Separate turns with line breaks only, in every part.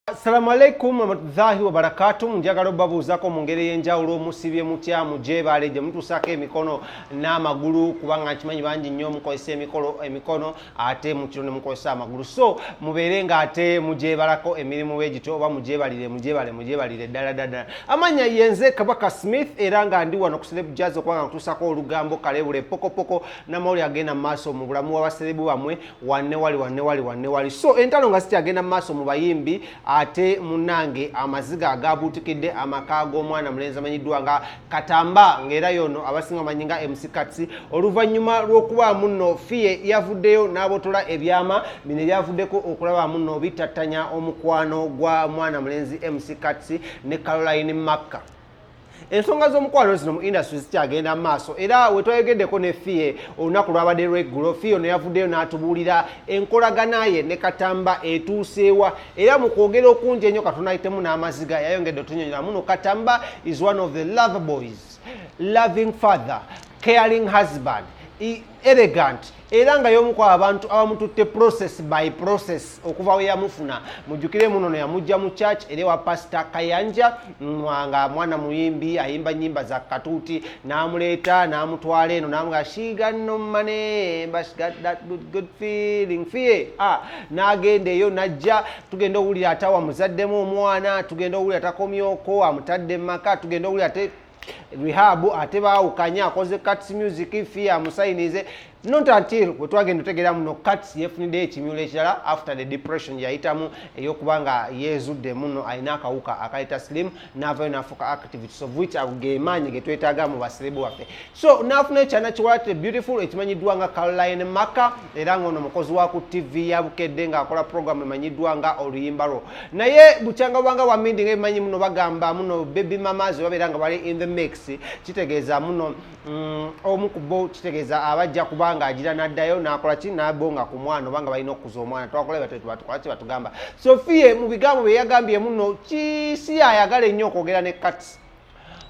Assalamu alaikum warahmatullahi wabarakatuh. Njagala obabuuzako mu ngeri ey'enjawulo, musibye mutya? Mugyebale gye mutuusaako emikono n'amagulu, kubanga nkimanyi bangi nnyo mukozesa emikono ate mu kiro ne mukozesa amagulu. So mubeere ng'ate mugyebalako emirimu bwegityo, oba mugyebalire, mugyebale, mugyebalire ddala ddala ddala. Amanya yenze Kabaka Smith, era nga ndi wano ku Celeb Jazz okubanga nkutuusako olugambo, kalebule, pokopoko n'amawulire agenda mu maaso mu bulamu bw'abaserebu bammwe wanne wali, wanne wali, wanne wali. So entalo nga zikyagenda mu maaso mu bayimbi, ate munnange amaziga agabuutikidde amaka g'omwana mulenzi amanyiddwa nga Katamba, ng'era yono abasinga bamanyi nga MC Kats, oluvannyuma lw'okuba muno Fille yavuddeyo n'abotola ebyama bino ebyavuddeko okulaba muno bitattanya omukwano gwa mwana mulenzi MC Kats ne Caroline Makka. Ensonga z'omukwano zino mu industry zikyagenda mu maaso, era we twayogeddeko ne Fille olunaku lwabadde lweggulo. Fille ono yavuddeyo n'atubuulira enkolagana ye ne Katamba etuuseewa, era mu kwogera okungi ennyo Katonda ayitemu n'amaziga, yayongedde otunyonyola muno Katamba is one of the love boys, loving father, caring husband, elegant, era nga y'omu ku abantu abamututte process by process okuva we yamufuna. Mujjukire muno no yamujja mu church era ewa Pasita Kayanja, nga mwana muyimbi, ayimba nyimba za katuuti, n'amuleeta n'amutwala eno n'amuga, "She got no money but she got that good, good feeling." Fille, ah, n'agenda eyo n'ajja, tugenda owulira ate awamuzaddemu omwana, tugenda owulira takomyoko amutadde mu maka, tugenda owulira ate rehab, ate baawukanye, akoze Cats Music, Fille amusayinize. Not until bwe twagenda otegeera muno Cats yeefuniddeyo ekimyulo ekirala after the depression yayitamu ey'okuba nga yeezudde muno alina akawuka akaleeta slim, n'avayo n'afuuka activist, of which ago ge maanyi ge twetaaga mu baserebu baffe. So n'afuna ekyana kiwala beautiful ekimanyiddwa nga Caroline Maka, era ng'ono mukozi wa ku TV ya Bukedde ng'akola program emanyiddwa nga Oluyimba Lwo. Naye bukyanga bwanga bwa mindi nga ebimanyi muno bagamba muno baby mamas babeera nga bali in the mix, kitegeeza muno omu ku bo, kitegeeza abajja kubanga agira n'addayo n'akola ki, n'abonga ku mwana oba nga balina okukuza omwana. Twakola batukola ki batugamba. So Fille mu bigambo bye yagambye muno si ayagala ennyo okwogera ne Kats,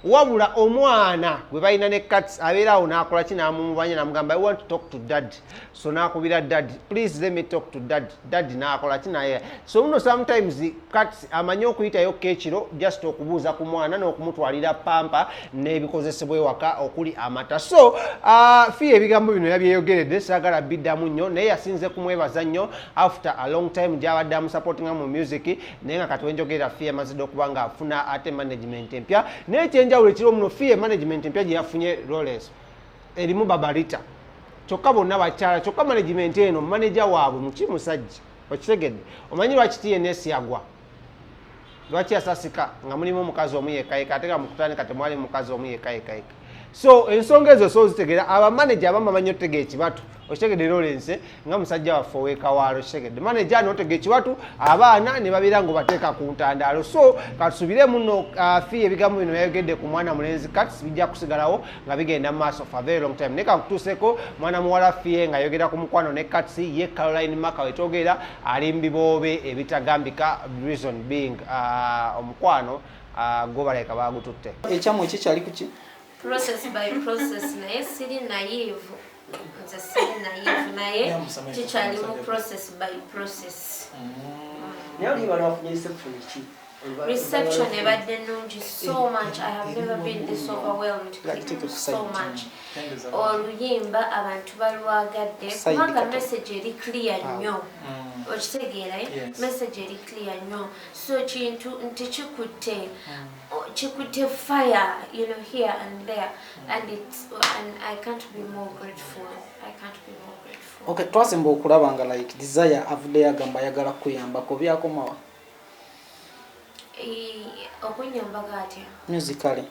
wabula omwana gwe balina ne Kats abeera awo n'akola ki, n'amumubanya, n'amugamba, "I want to talk to Dad." So n'akubira, "Dad, please let me talk to Dad." Dad n'akola ki, naye so muno sometimes Kats amanyi okuyitayo ekiro just okubuuza ku mwana n'okumutwalira pampa n'ebikozesebwa ewaka okuli amata. So Fille ebigambo bino yabyeyogeredde, saagala biddamu nnyo, naye yasinze kumwebaza nnyo after a long time gy'abadde amusupportinga mu music. Naye nga kati wenjogerera, Fille amazidde okuba nga afuna ate management empya. Naye ekyenjawulo ekiriwo muno, Fille management empya gye yafunye, Lawrence, erimu Babarita, kyokka bonna bakyala, kyokka management eno manager waabwe muki, musajja. Okitegedde? Omanyi lwaki TNS yagwa? Lwaki yasasika nga mulimu omukazi omu yekayeka, ate nga mukutandika temwali mukazi omu yekayekayeka? So ensonga ezo so ozitegeera, abamaneja abamu bamanyi otega ekibatu. Okitegedde, Lawrence? Nga musajja waffe owekawaalo, okitegedde, maneja notega ekibatu, abaana ne babeera nga obateeka ku ntandaalo. So katusubire muno Fille ebigambo bino yayogedde ku mwana mulenzi Kats bijja kusigalawo nga bigenda mu maaso for a very long time. Naye kakutuuseko mwana muwala Fille ng'ayogera ku mukwano ne Kats. Ye Caroline Maka wetwogerera ali mu biboobe ebitagambika, reason being omukwano gwo baleka bagututte.
Ekyammwe kikyali ku ki?
Process by process, naye siri naive, nze siri naive, naye kikyali mu process by process.
Naye oluyimba lwafunye reception ki?
Reception ebadde nnungi so much. I have never been this overwhelmed so much. Oluyimba abantu balwagadde kubanga message eri clear nnyo. Okitegeera, eh? Message eri clear nnyo, so kintu nti kikutte fire here and there, and I can't be more grateful. I can't be more grateful.
Okay, twasemba okulaba nga like Desire avuddeyo agamba ayagala kuyambako, byakomawa?
Okunyambaga atya?
Musically.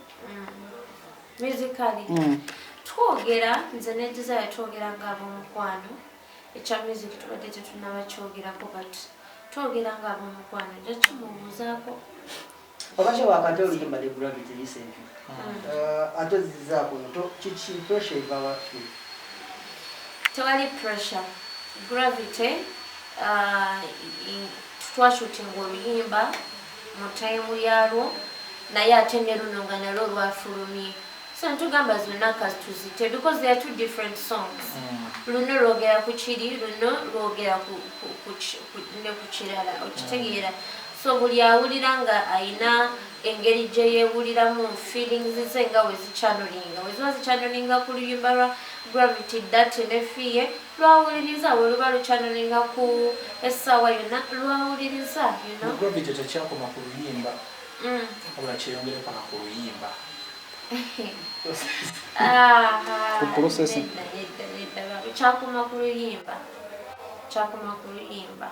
Musically?
Mm.
Twogera, nze ne Desire twogera ng'ab'omukwano. Ekya music tubadde tetunaba kyogerako, but twogera ng'ab'omukwano, nja kimubuuzaako.
Obakye wakati oluyimba ne Gravity recently. Ate zizaako no kiki, pressure eva waffe?
Tewali pressure. Gravity, twashootinga oluyimba mu time yalwo, naye ate ne luno nga nalwo lwafulumye, so ntugamba zonna tuzite because they are two different songs. Luno lwogera ku kiri, luno lwogera ne ku kirala. Okitegeera? So buli awulira nga ayina engeri gye yeewuliramu, feelings ze nga we zichannelinga, we ziba zichannelinga ku luyimba lwa Gravity, Date ne Fille, lwawuliriza. We luba luchannelinga ku essaawa yonna, lwawuliriza.
Gravity tekyakoma ku luyimba, wabula kyeyongere paka ku luyimba.
Ah,
Ku processing.
Nedda, nedda, nedda, babe. Kyakoma ku luyimba, kyakoma ku luyimba.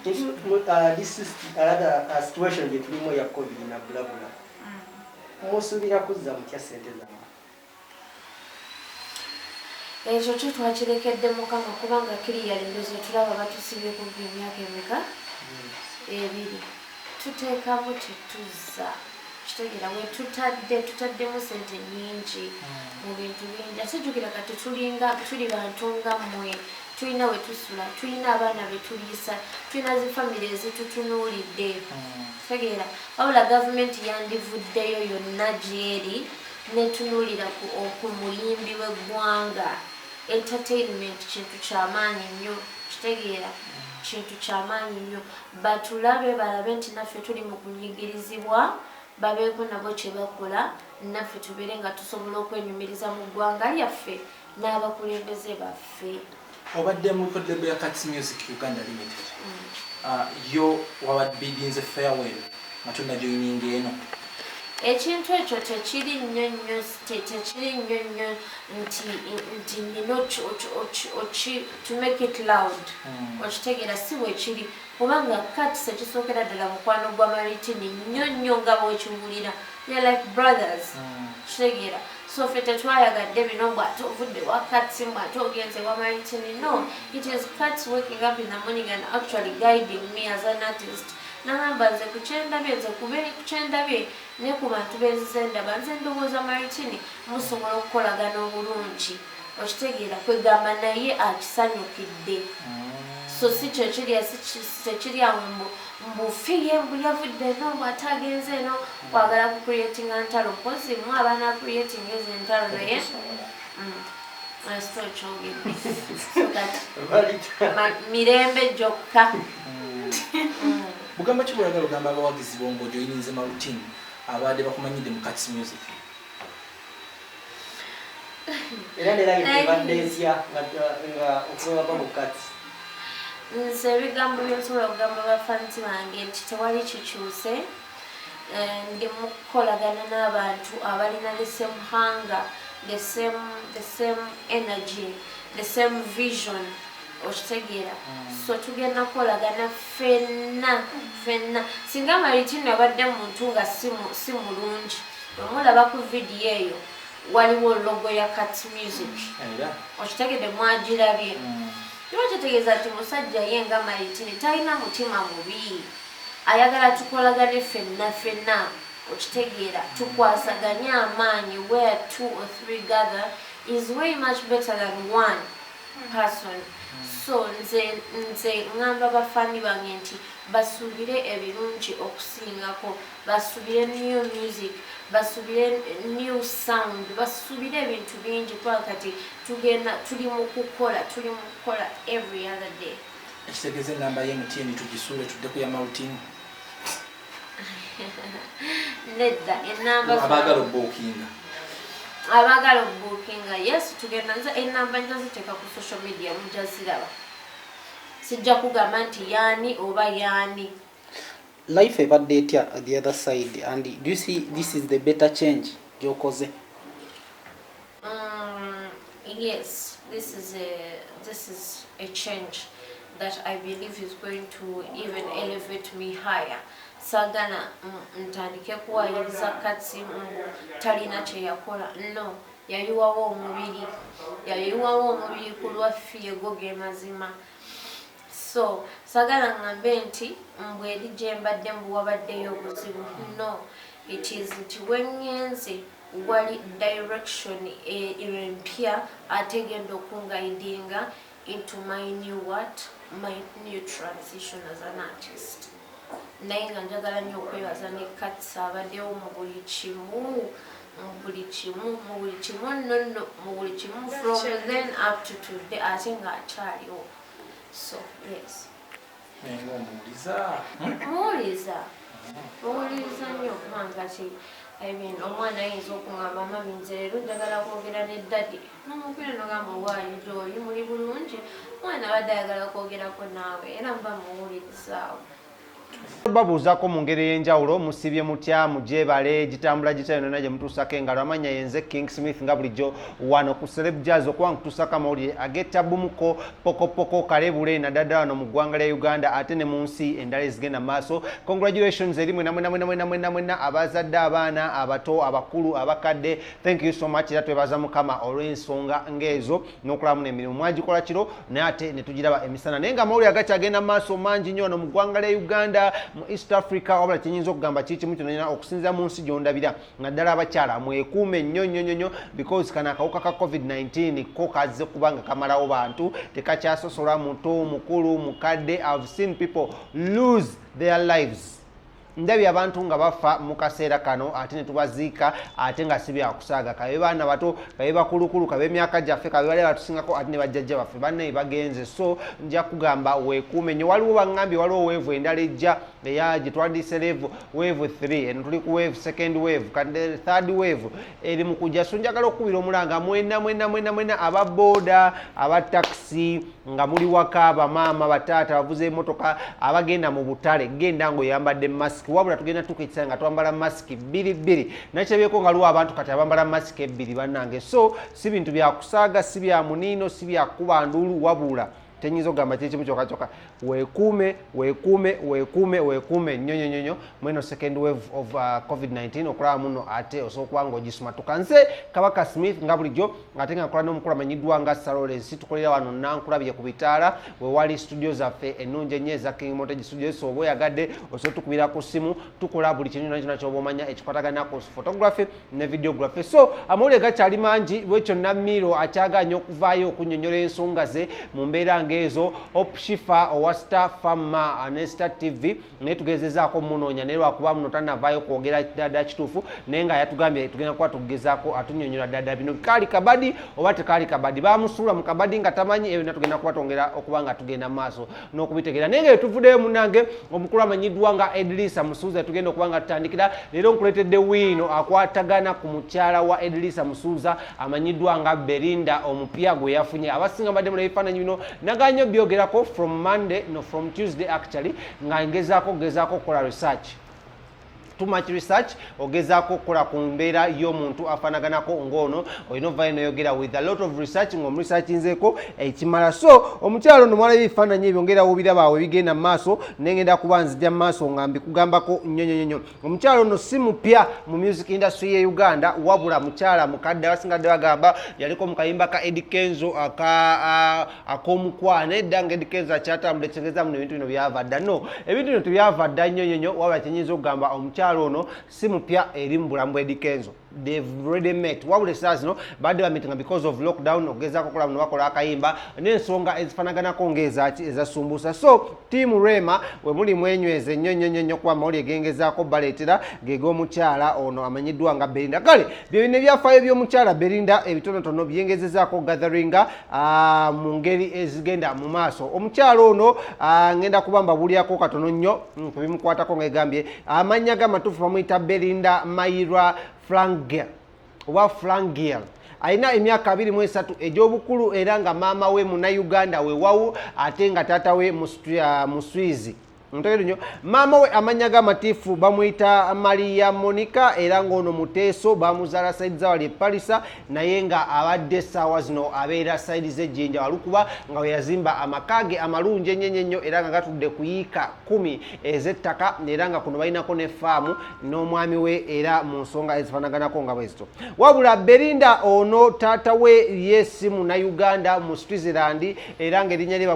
This is another situation gye tulimu ya COVID na bulabula. Musuubira kuzza mutya sente zammwe?
Ekyo kyo twakirekedde Mukama, kubanga kiriyali ndozo tulaba batusibye kumpi emyaka emeka? 2. Tuteekamu, tetuzza. Kitegeera, we tutadde, tutaddemu sente nyingi mu bintu bingi. Ate jjukira kati tulinga tuli bantu nga mmwe, tulina we tusula, tulina abaana be tuliisa, tulina zi family ezitutunuulidde. Tegeera, wabula gavumenti yandivuddeyo yonna gyeri netunuulira ku muyimbi w'eggwanga. Entertainment kintu kyamaanyi nnyo, kitegeera, kintu kyamaanyi nnyo. Batulabe, balabe nti naffe tuli mu kunyigirizibwa, babeeko nabo kye bakola, naffe tubeere nga tusobola okwenyumiriza mu ggwanga lyaffe n'abakulembeze baffe.
Obadde mu record label ya Cats Music Uganda Limited. Yo wabadbidinze farewell nga tonajoininga eno?
Ekintu ekyo tekiri nnyo nnyo, tekiri nnyo nnyo nti nina to make it loud. Okitegeera, si bwe kiri, kubanga Kats ekisookera ddala mukwano gwa Maritini nnyo nnyo, nga bwekiwulira. They're like brothers, kitegeera. So ffe tetwayagadde bino mbu ate ovudde wa Kats, mbu ate ogenze wa Maritini. No, it is Kats waking up in the morning and actually guiding me as an artist. Nagamba, nze kukyendabye, nze kukyendabye ne ku bantu benzize ndaba, nze ndowooza Maritini musobola okukolagana obulungi. Okitegeera, kwegamba naye akisanyukidde. So si kyekiri, tekiri awo mbu Fille mbu yavudde eno, mbu ate agenze eno, kwagala ku creatinga ntalo. Mpozi mu abaana creating ezo entalo, naye still kyogedde. So kati mirembe gyokka.
Bugamba ki bweyagala ogamba abawagizi bo ng'ojoyininze Maritini, abadde bakumanyidde mu Cats Music?
Era nera ebadde etya nga okuva mu Kats?
Nze ebigambo byensobola okugamba bafansi bange nti tewali kikyuse. Ndi mu kukolagana n'abantu abalina the same hunger, the same energy, the same vision. Okitegeera? So tugenda kukolagana ffenna ffenna. Singa Maritini abadde muntu nga si mulungi, bwemulaba ku vidiyo eyo waliwo logo ya Cats Music.
Era.
Okitegedde, mwagirabye. Kiba kitegeeza nti musajja ye nga Maritini talina mutima mubi, ayagala tukolagane ffenna ffenna. Okitegeera, tukwasaganye amaanyi. Where two or three gather is way much better than one person. So nze ŋŋamba bafaani bange nti basuubire ebirungi okusingako, basuubire new music, basuubire new sound, basuubire ebintu bingi, kuba kati tugenda, tuli mu kukola, tuli mu kukola every other day.
Ekitegeeza enamba ye MTN tugisuule, tudde ku ya Maritini?
Nedda, enamba
Abaagala obookinga.
Abaagala obuukinga, yes, tugenda. Nze enamba nja ziteeka ku social media, mujja ziraba. Sijja kugamba nti yaani oba yaani.
Life ebadde etya at the other side, and do you see this is the better change gyokoze?
Yes, this is a change that I believe is going to even elevate me higher. Sagala ntandike kuwayiriza Kats mbu talina kye yakola. No, yayiwawo omubiri, yayiwawo omubiri ku lwa Fille, go ge mazima. So sagala ngambe nti mbu eri gye mbadde mbu wabaddeyo obuzibu. No, it is nti weŋŋenze wali direction empya ate egenda okunguidinga into my new what, my new transition as an artist. Naye nga njagala nnyo okwebaza ne Kats abaddewo mu buli kimu, mu buli kimu, mu buli kimu, nno nno mu buli kimu, from then up to today, ate ng'akyaliwo. So yes.
Nenga omuwuliza?
Muwuliza, muwuliriza nnyo, kubanga ki, I mean, omwana ayinza okuŋŋamba, "Mummy, nze leero njagala kwogera ne daddy." Nomukubira nogamba, "Waayi Joyi, muli bulungi?" Omwana abadde ayagala kwogerako naawe, era mba muwulirizaawo.
Babuuzaako mu ngeri ey'enjawulo, musibye mutya, mugyebale, gitambula gitya yonna gye mutuusako engalo. Amannya yenze King Smith, nga bulijjo wano ku Celeb Jazz okuba nkutuusako amawulire ag'ettabumuko pokopoko kalebule, naddala wano mu ggwanga lya Uganda ate ne mu nsi endala ezigenda mu maaso. Congratulations eri mwena mwena mwena mwena mwena mwena abazadde abaana abato, abakulu, abakadde. Thank you so much. Era twebaza Mukama olw'ensonga ng'ezo n'okulamu n'emirimu mwagikola kiro naye ate ne tugiraba emisana. Naye nga amawulire agakyagenda mu maaso mangi nnyo wano mu ggwanga lya Uganda, mu East Africa, wabula kyenyinza okugamba kikimu kyonna, okusinziira mu nsi gyondabira, naddala abakyala, mwekuume nnyo nnyo nnyo nnyo, because kano akawuka ka COVID-19 ko kazze kubanga kamalawo bantu, tekakyasosola muto, mukulu, mukadde. I've seen people lose their lives. Ndabye abantu nga bafa mu kaseera kano ate ne tubaziika, ate nga si byakusaaga. Kabe baana bato, kabe bakulukulu, kabe emyaka gyaffe, kabe bali abatusingako, ate ne bajjajja baffe bannaye bagenze. So nja kugamba weekuume nnyo. Waliwo baŋŋambye waliwo wave endala ejja eya gye twandiyise level wave 3. Eno tuli ku wave, second wave, kati third wave eri mu kujja. So njagala okukubira omulanga mwena mwena mwena mwena aba booda, aba takisi, nga muli waka, bamaama, bataata, abavuzi emotoka, abagenda mu butale, genda ng'oyambadde masiki. Wabula tugenda tukisa nga twambala masiki bbiri bbiri. Nakirabyeko nga liwo abantu kati abambala masiki ebbiri, bannange. So si bintu byakusaaga, si bya muniino, si byakuba nduulu, wabula tenyinza okugamba kiri kimu kyokka kyokka: weekuume, weekuume, weekuume, weekuume nnyo nnyo nnyo nnyo mweno second wave of COVID-19, okulaba muno ate osobola okuba nga ogisumatuka. Nze Kabaka Smith, nga bulijjo, ate nga nkola n'omukulu amanyiddwa nga Saloles. Tukolera wano Nankulabye ku bitaala, wewali studio zaffe ennungi ennyo eza King Montage Studio. So oba oyagadde osobola tukubira ku ssimu, tukola buli kintu kyonna kyonna kyoba omanya ekikwatagana ku photography ne videography. So amawulire gakyali mangi. Lwekyo Namiiro akyaganye okuvaayo okunnyonnyola ensonga ze mu mbeera ng'ezo. Opshifa owa Star Fama ne Star TV naye tugezezaako munoonya, naye lwakuba muno tanavaayo kwogera ddala kituufu, naye nga yatugambye tugenda kuba tugezaako atunyonyola ddala bino kaali kabadi oba tekaali kabadi, bamusuula mu kabadi nga tamanyi. Ebyo byonna tugenda kuba twongera okuba nga tugenda mu maaso n'okubitegeera. Naye nga tuvuddeyo, munange omukulu amanyiddwa nga Edrisa Musuuza, tugenda okuba nga tutandikira leero. Nkuleetedde wiino akwatagana ku mukyala wa Edrisa Musuuza amanyiddwa nga Belinda, omupya gwe yafunye. Abasinga mbadde mulaba ebifaananyi bino, naganye byogerako from Monday, no, from Tuesday actually, nga ngezaako gezaako okukola research, too much research, ogezaako okukola ku mbeera y'omuntu afaanaganako ng'ono, olina ovayo noyogera with a lot of research, ng'omuresearchinzeeko ekimala. So omukyalo ono mwalaba ebifaananyi ebyo ngera wobiraba awo ebigenda mu maaso, nengenda kuba nzija mu maaso nga mbikugambako nnyo nnyo nnyo. Omukyalo ono si mupya mu music industry ye Uganda, wabula mukyala mukadde. Abasinga dde bagamba yaliko mu kayimba ka Eddy Kenzo ak'omukwano edda nga Eddy Kenzo akyatambula. Ekitegeeza muno ebintu bino byava dda. No, ebintu bino tebyava dda nnyo nnyo nnyo, wabula kyenyinza okugamba omukyalo ono si mupya eri mu bulamu bwa Eddy Kenzo. They've already met, wabula essaawa zino badde bameetinga because of lockdown, okugezaako okulaba no bakola akayimba n'ensonga ezifanaganako ng'ezaki ezasumbusa. So team Rema, we muli mwenyweze nnyo nnyo nnyo nnyo, kuba amawulire gengezaako baleetera ge g'omukyala ono amanyiddwa nga Belinda. Kale bye bino ebyafaayo by'omukyala Belinda ebitonotono byengezezaako gatheringa mu ngeri ezigenda mu maaso. Omukyala ono ngenda kuba mbabulyako katono nnyo ku bimukwatako. Ngegambye amannya g'amatuufu bamuyita Belinda Mayira Flangel oba Flangel, alina emyaka 23 egy'obukulu, era nga maama we Munnayuganda wewawu, ate nga taata we mu Swiss. Ntegere nnyo. Maama we amannya g'amatiifu bamuyita Maria Monica, era ng'ono Muteeso, bamuzaala side zawali e Palisa, naye nga abadde essaawa zino abeera side z'Ejjinja Walukuba, nga we yazimba amaka ge amalungi ennyo ennyo ennyo, era nga gatudde ku yiika 10 ez'ettaka, era nga kuno balinako ne faamu n'omwami we, era mu nsonga ezifaanaganako nga bwe zito. Wabula Belinda ono taata we ye si Munnayuganda, mu Switzerland, era ng'erinnya lye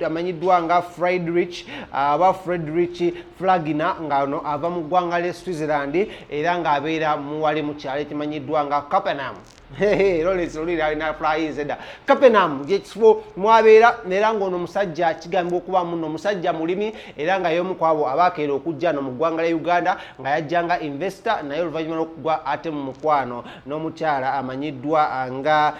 amanyiddwa nga Friedrich aba Frederick Flagina, nga ono ava mu ggwanga lye Switzerland, era ng'abeera muwale mu kyalo ekimanyiddwa nga Capernaum. Lawrence Olili alina flyinze dda. Capernaum gyekifo mwabeera, era ng'ono omusajja kigambibwa okuba muno omusajja mulimi, era nga y'omu ku abo abakeera okujja no mu ggwanga lya Uganda nga yajjanga investor, naye oluvannyuma lw'okugwa ate mu mukwano n'omukyala amanyiddwa nga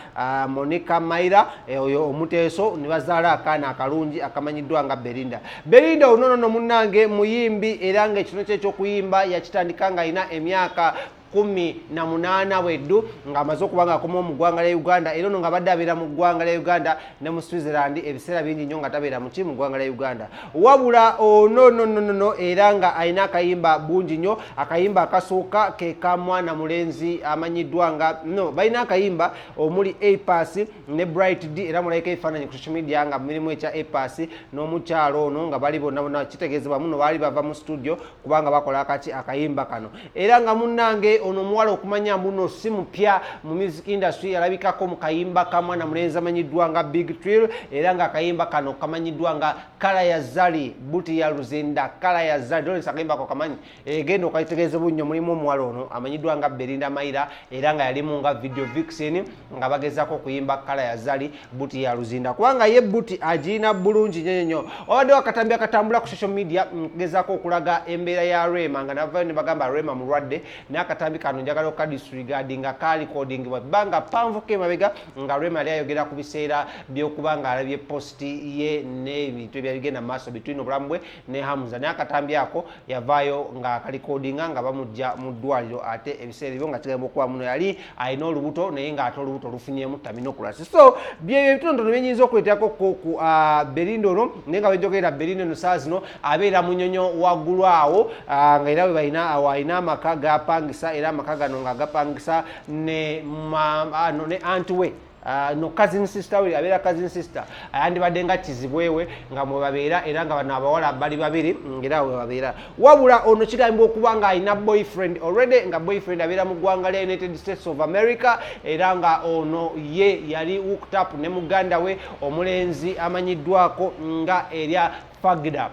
Monica Maira, oyo omuteeso, ne bazaala akaana akalungi akamanyiddwa nga Belinda. Belinda ono nno munnange muyimbi, era ng'ekitono kye eky'okuyimba yakitandika ng'alina emyaka 18 bweddu, ng'amaze okuba nga akomawo mu ggwanga lya Uganda. Era ono ng'abadde abeera mu ggwanga lya Uganda ne mu Switzerland ebiseera bingi nnyo, nga tabeera muki mu ggwanga lya Uganda. Wabula ono nononono era nga alina akayimba bungi nnyo. Akayimba akasooka ke ka mwana mulenzi amanyiddwa nga no balina akayimba omuli Apass ne Bright D, era mulabika ebifaananyi ku social media nga mulimu ekya Apass n'omukyalo ono nga bali bonna bonna. Kitegeezebwa muno baali bava mu studio kubanga bakola akaki akayimba kano. Era nga munnange ono omuwala okumanya mbuno si mupya mu music industry, alabikako mu kayimba ka mwana mulenzi amanyiddwa nga Big Trill, era nga akayimba kano kamanyiddwa nga Kala ya Zali Buti ya Luzinda. Kala ya Zali, Lawrence, akayimba ako kamanyi, egenda okaitegeeze bunnyo. Mulimu omuwala ono amanyiddwa nga Belinda Maira, era nga yalimu nga video vixen nga bagezaako okuyimba Kala ya Zali Buti ya Luzinda, kubanga ye buti agiina bulungi nnyo nnyo. Wabaddewo akatambi akatambula ku social media ngezaako okulaga embeera ya Rema, nga navayo ne bagamba Rema mulwadde, naye akatambi kano njagala okadisregardinga. Karecordingibwa bbanga ppanvuko emabega nga Rema yali ayogera ku biseera by'okuba nga alabye post ye n'ebintu ebyali bigenda mu maaso between obulamu bwe ne Hamza, naye akatambi ako yavaayo nga akarecordinga nga bamujja mu ddwaliro, ate ebiseera ebyo nga kigambibwa okuba muno yali alina olubuto, naye ng'ate olubuto lufunyemu terminal prolapse. So byebyo ebitonotono byenyinza okuleetako ku Belinda ono. Naye nga bwenjogerera, Belinda ono saa zino abeera Munyonyo waggulu awo, nga era we balina awo alina amaka gapangisa, era amaka gano nga gapangisa ne anti we, no cousin sister we, abeera cousin sister ayandibadde nga kizibwewe nga mwe babeera, era nga bano abawala bali babiri ng'era we babeera. Wabula ono kigambibwa okuba nga alina boyfriend already, nga boyfriend abeera mu ggwanga lya United States of America, era nga ono ye yali hooked up ne muganda we omulenzi amanyiddwako nga erya Fagdap,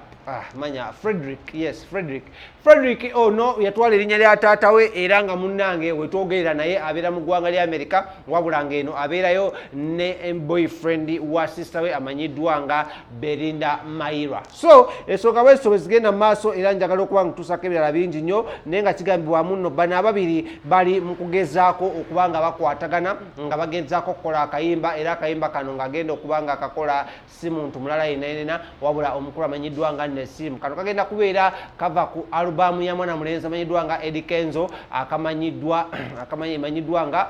manya Frederick, yes, Frederick. Frederick ono yatwala erinnya lya taata we, era nga munnange wetwogerera naye abeera mu ggwanga lya America, wabula ng'eno abeerayo ne boyfriend wa sister we amanyiddwa nga Belinda Maira. So ensonga bwezito bwe zigenda mu maaso, era njagala okuba nga tuusako ebirala bingi nnyo, naye nga kigambibwa muno bano ababiri bali mu kugezaako okuba nga bakwatagana, nga bagezaako okukola akayimba, era akayimba kano ng'agenda okuba nga akakola si muntu mulala yenna yenna, wabula omukulu amanyiddwa nga Nesimu. Kano kagenda kubeera kava ku alubamu ya mwana mulenzi amanyiddwa nga Eddie Kenzo, akamanyiddwa akamanyiddwa nga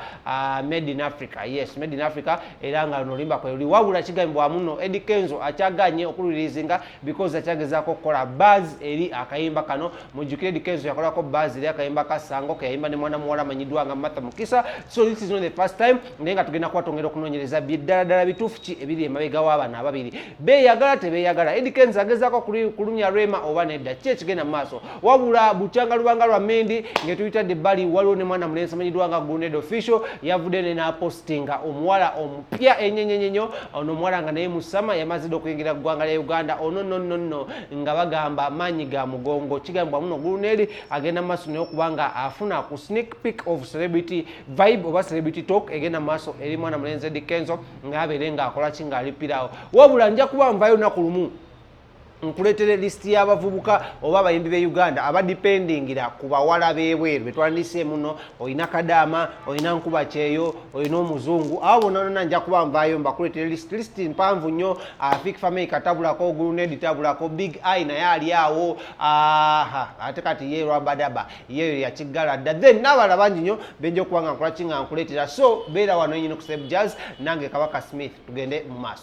Made in Africa, yes, Made in Africa, era nga luno oluyimba kwe luli. Wabula kigambibwa muno Eddie Kenzo akyaganye okulireleasinga because akyagezaako okukola buzz eri akayimba kano. Mujjukire Eddie Kenzo yakolako buzz eri akayimba ka Sango ke yayimba ne mwana muwala amanyiddwa nga Martha Mukisa. So this is not the first time, naye nga tugenda kuba twongera okunoonyereza byeddala ddala bituufu ki ebiri emabega w'abano ababiri. Beeyagala, tebeeyagala? Eddie Kenzo agezaako kulumya Rema oba nedda? Ki ekigenda mu maaso? Wabula bukyanga lubanga lwa Mendi ng'etuyitadde ebbali, waliwo ne mwana mulenzi amanyiddwa nga Grenade Official, yavudde ne n'apostinga omuwala omupya enyenyenyenyo. Ono omuwala nga naye musama yamaze dde okuyingira ggwanga lya Uganda. Ono nno nno nno nga bagamba maanyi ga mugongo. Kigambibwa muno Grenade agenda mu maaso naye okuba nga afuna ku sneak peek of celebrity vibe oba celebrity talk egenda mu maaso eri mwana mulenzi Eddie Kenzo, ng'abeere ng'akola ki ng'alipirawo. Wabula nja kuba nvayo lunaku lumu nkuleetera lisiti y'abavubuka oba abayimbi b'e Uganda abadependingira ku bawala b'ebweru betwandiise muno. Olina Kadaama, olina Nkuba Kyeyo, olina omuzungu, abo bonna bonna nja kuba nvaayo mbakuleetera lisiti. Lisiti mpanvu nnyo. Fik Fameica tabulako, Grenade tabulako, Big Eye naye ali awo, aha ate kati ye Rwabadaba yeyo yakiggala dda, then n'abalala bangi nnyo benja okuba nga nkola ki nga nkuleetera. So beera wano yenyini ku Celeb Jazz nange Kabaka Smith, tugende mu maaso.